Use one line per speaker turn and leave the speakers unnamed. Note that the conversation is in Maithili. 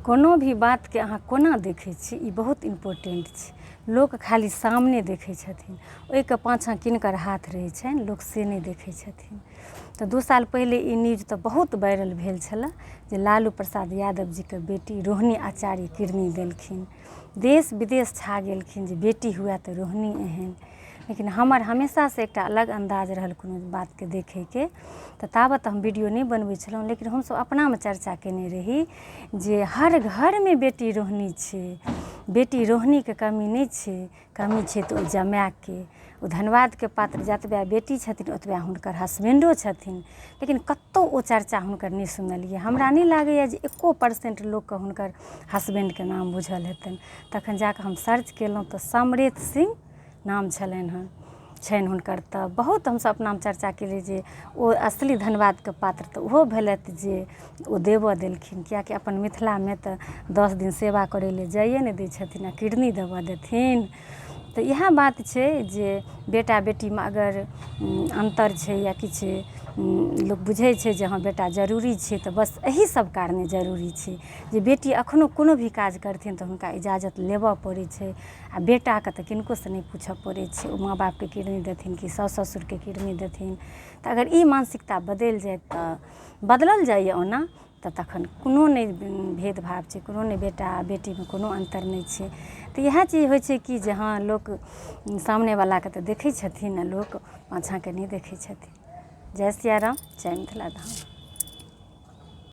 कोनो भी बातके अहाँ कोना देखै छी, ई बहुत इम्पोर्टेन्ट छै। लोक खाली सामने देखै छथिन, ओहिके पाछाँ किनकर हाथ रहै छनि लोक से नहि देखै छथिन। तऽ 2 साल पहिले ई न्यूज तऽ बहुत वायरल भेल छलए जे लालू प्रसाद यादव जीके बेटी रोहिणी आचार्य किडनी देलखिन। देश विदेश छा गेलखिन जे बेटी हुए तऽ रोहिणी एहन। लेकिन हमर हमेशासँ एकटा अलग अन्दाज रहल कोनो बातके देखैके। तऽ ताबत हम वीडियो नहि बनबै छलहुँ, लेकिन हमसभ अपनामे चर्चा कयने रही जे हर घरमे बेटी रोहिणी छै, बेटी रोहिणीके कमी नहि छै, कमी छै तऽ ओहि जमायके। ओ धन्यवादके पात्र जतबे बेटी छथिन ओतबे हुनकर हसबैंडो छथिन, लेकिन कतहु ओ चर्चा हुनकर नहि सुनलियै। हमरा नहि लागैए जे एको परसेंट लोकके हुनकर हसबैंडके नाम बुझल हेतनि। तखन जाकऽ हम सर्च केलहुँ तऽ समरेत सिंह नाम छलनि हँ, छनि हुनकर। तऽ बहुत हमसभ अपनामे चर्चा केलियै जे ओ असली धन्यवादके पात्र तऽ ओहो भेलथि जे ओ देबऽ देलखिन, किएकि अपन मिथिलामे तऽ 10 दिन सेवा करै लए जाइए नहि दै छथिन आ किडनी देबऽ देथिन। तऽ इएह बात छै जे बेटा बेटीमे अगर अन्तर छै या किछु लोक बुझै छै जे हँ बेटा जरूरी छै, तऽ बस एहि सब कारणे जरूरी छै जे बेटी एखनो कोनो भी काज करथिन तऽ हुनका इजाजत लेबऽ पड़ै छै, आ बेटाके तऽ किनकोसँ नहि पूछऽ पड़ै छै, ओ माँ बापके किडनी देथिन कि साउस ससुरके किडनी देथिन। तऽ अगर ई मानसिकता बदलि जाय तऽ बदलल जाइए ओना तऽ तखन कोनो नहि भेदभाव छै, कोनो नहि बेटा आ बेटीमे कोनो अन्तर नहि छै। तऽ इएह चीज होइ छै कि जे हँ लोक सामनेवलाके तऽ देखै छथिन आ लोक पाछाँके नहि देखै छथिन। जय सिया राम, जय मिथिला धाम।